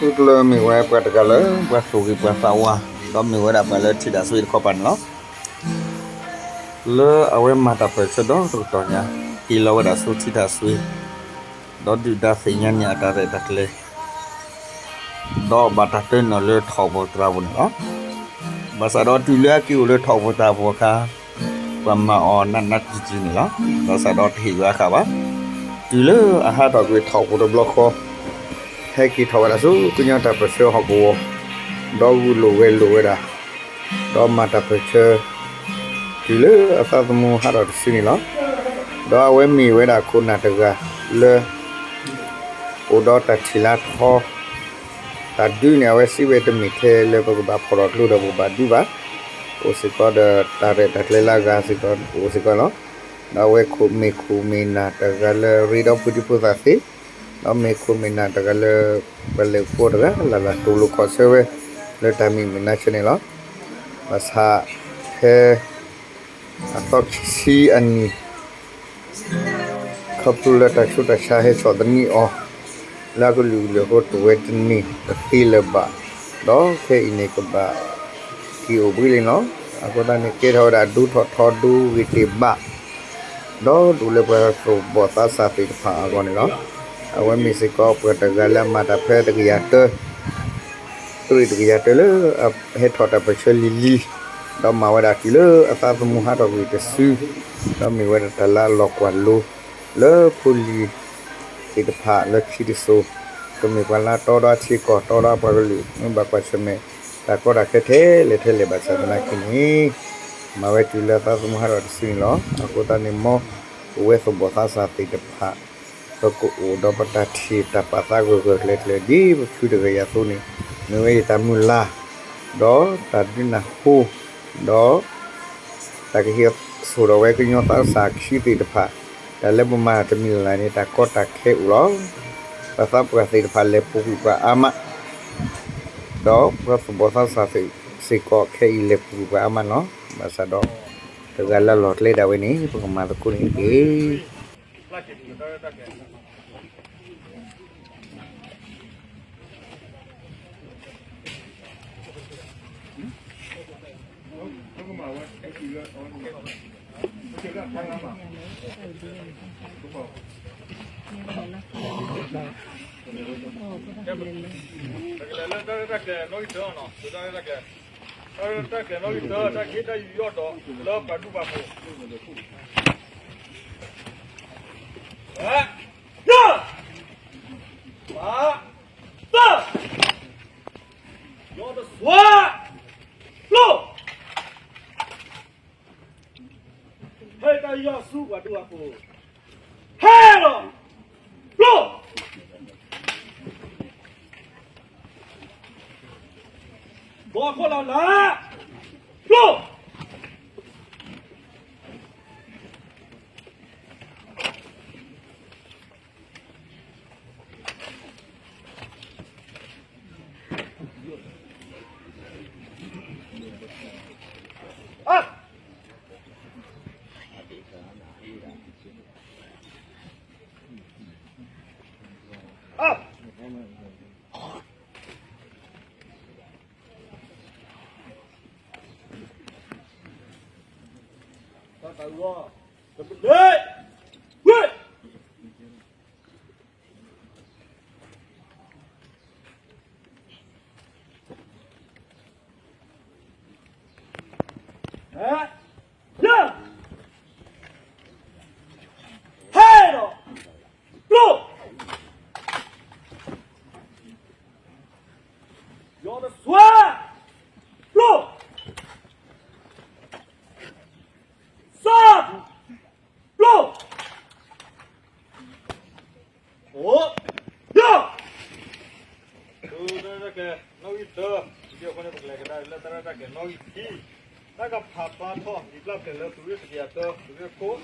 သုတလၢမ့ၢ်ဝဲပှၤတဂၤလၢ ပှၤသူၣ်ဂ့ၤပှၤသးဝါ, ဒီးမ့ၢ်ဝဲဒၣ်ပှၤလၢထံၣ်တၢ်ဆိတခီပၤန့ၣ်လီၤ. လၢအဝဲမၤတၢ်ပၢၢ်ဆၢဒီတကတီၢ်ညါ, ဟ့ၣ်လီၤဝဲဒၣ်ဆိထံတၢ်ဆိ, ဒီးဒုၣ်ဒါသ့ၣ်ညါန့ၢ်အတၢ်ရဲၣ်တၢ်ကျဲၤ ဒီးဘၣ်တၢ်တ့ၢ်နီၣ်လၢထီၣ်ပူၤသရၣ်ပူၤန့ၣ်လီၤ. ဘၣ်ဆၣ်ဒီးတုၤလၢအက့ၤအိၣ်လၢထီၣ်ပူၤသရၣ်ပူၤအခါ, ပှၤမၤအီၤနးနးကံကံန့ၣ်လီၤ. ဘၣ်ဆၣ်ဒီးတဟ့ၣ်ဝဲအခါဘၣ်. တုၤလၢအဟးထီၣ်ကွံာ်ထီၣ်ပူၤတဘျီဃီ, ဟဲက့ၤထီၣ်ဝဲဒၣ်ဆူကညီတၢ်ပၢၢ်ဆၢဟီၣ်ကဝီၤ, ဒီးဂုာ်လိာ်ဂဲၤလိာ်ဝဲဒၣ် ဒီးမၤတၢ်ပၢၢ်ဆၢ တုၤလၢအသးသမူဟးထီၣ်တစုန့ၣ်လီၤ. ဒီးအဝဲမ့ၢ်ဝဲဒၣ်ခိၣ်နၢ်တဂၤလၢ အိၣ်ဒီးတၢ်ထံၣ်လါထီ, တၢ်ဒုးန့ၣ် အဝဲစံးဝဲတမ့ၢ်ထဲလၢပကဘၣ်ဖီၣ်ထီၣ်ကျိဒီးပကဘၣ်ဒုးဘၣ်, အိၣ်စ့ၢ်ကီးဒီးတၢ်ရဲၣ်တၢ်ကျဲၤလၢအဂၤစ့ၢ်ကီး အိၣ်စ့ၢ်ကီးလီၤ. ဒီးအဝဲခိၣ်မ့ၢ်ခိၣ်မ့ၢ်နၢ်တဂၤလၢရ့ဒီးဖိဒံဖိသၣ်သ့, ဒီးမ့ၢ်ခိၣ်မ့ၢ်နၢ်တဂၤလၢ ပလဲၤအိၣ်ဖှိၣ်တဂၤလၢ်လၢ် တူၢ်လိာ်ခီၣ်ဆၢဝဲ လၢတၢ်မံၤမုာ်နါဆၢန့ၣ်လီၤ. ဘၣ်ဆၣ်ဖဲ အသီခံဆံအနံၤ ခီဖျိလၢတၢ်ဆူးတၢ်ဆါဟဲဆီၣ်သနံးအီၤ လၢအကလုာ်ကလုာ်အဃိ တဝဲတန့ၢ်တသ့လၢၤဘၣ်, ဒီးခဲအံၤန့ၣ်ကဘၣ်က့ၤအိၣ်ဘှံးလံလီၤ. အဃိသတးန့ၣ် ကဲထီၣ်ဝဲဒၣ်ဒူထီၣ်ထီဒူဂ့ၤတ့ၢ်ဘၣ် ဒီးဒူလၢပှၤသူၣ်ဘီၣ်သးစၢ်သ့ၣ်တဖၣ်အဂီၢ်န့ၣ်လီၤ. အဝဲမ့ၢ်စ့ၢ်ကီးပှၤတဂၤလၢအမၤတၢ်ဖဲတကယၤတၢ သုးရ့ၣ်တကယၤတၢလၢအဟဲထီၣ်တၢ်ပၢၢ်ဆၢလံၤလံၤ, ဒီးမၤဝဲဒၣ်တုၤလၢအသးသမူဟးထီၣ်ကွံာ်တစု, ဒီးမ့ၢ်ဝဲဒၣ်တၢ်လၢအလီၤကွၢ်လိ လၢဖိလံၤသ့ၣ်တဖၣ်လၢခံတစိၤ, ကမ့ၢ်ပှၤလၢတီဒီးအထံအကီၢ် တီဒီးအပှၤကလုာ် မ့ၢ်ဘၣ်ကွၢ်ဆၢၣ်မဲာ် တၢ်ကီတၢ်ခဲထဲလဲၣ်ထဲလဲၣ်ဘၣ်ဆၣ်သနာ်က့န့ၣ်, မၤဝဲတုၤလၢအသးသမူဟးထီၣ်တစုန့ၣ်လီၤ. အဃိသတးန့ၣ် မ်ပဝဲသူၣ်ဘီၣ်သးစၢ်သ့ၣ်တဖၣ် ပကအိၣ်ဒီးပတၢ်ထံၣ်တၢ်ပာ်သးဂၢၢ်ဂၢၢ်ကျၢၤကျၢၤ ဒ်ပဖုတဂၤအံၤအသိးန့ၣ်, မ့ၢ်ဝဲယတၢ်မုၢ်လၢ်, ဒီးတၢ်ဒုးနၢ်ဟူ, ဒီး တၢ်ကဟ့ၣ်ဆိၣ်ဒီးဝဲကညီသးစၢ်ခံသ့ၣ်တဖၣ်, တၢ်လၢပမၤတမံၤလၢ်လၢ်န့ၣ် တၢ်ကီတၢ်ခဲအိၣ်လီၤ. ပှၤသးပှၢ်သ့ၣ်တဖၣ်လဲၤပူၤကွံာ်ပှၤအါမး, ဒီးပှၤသူၣ်ဘီၣ်သးစၢ်စ့ၢ်ကီးခဲအံၤလဲၤပူၤကွံာ်ပှၤအါမးလီၤ. ဘၣ်ဆၣ်ဒီး တဂၤလၢအလီၢ်ကျဲဒၣ်ဝဲန့ၣ် ပကမၤသကိးန့ၣ်တက့ၢ်. တၢ်ကလဲၤလၢတၢ်ရဲၣ်တၢ်ကျဲၤနီၣ်ဂံၢ်တၢနီၤ, တၢ်ရဲၣ်တၢ်ကျဲၤ, တၢ်ရဲၣ်တၢ်ကျဲၤနီၣ်ဂံၢ်တၢ, တၢ်ကဟ့ၣ်တၢ်ယူးယီၣ်ဒီး လၢပှၤဒူပှၤဖိ, ပ, ယ, ပ, သၢ, ယီတစွါ, ကျိ, ဟဲတၢ်ယူးယီၣ်ဆူပှၤဒူပှၤဖိ, ဟဲလီၤ, ကျိ, ဘီခိၣ်လီၤလၢ, ကျိ ဟဲဒီး ကျိ ယီတစွါ ကျိ စၢ ကျိ အိ ယီ တၢ်ရဲၣ်တၢ်ကျဲၤနီၣ်ဂံၢ်တၢ, ဒ်အဃိန့ၣ် ပကလဲၤကဒါလၢတၢ်ရဲၣ်တၢ်ကျဲၤနီၣ်ဂံၢ်ခံ, တၢ်ကဖးဖျါထီၣ်ဒံးပျၢ်ဖျဲးလၢသုးရ့ၣ်တကယၤတၢ သုးရ့ၣ်ခိၣ်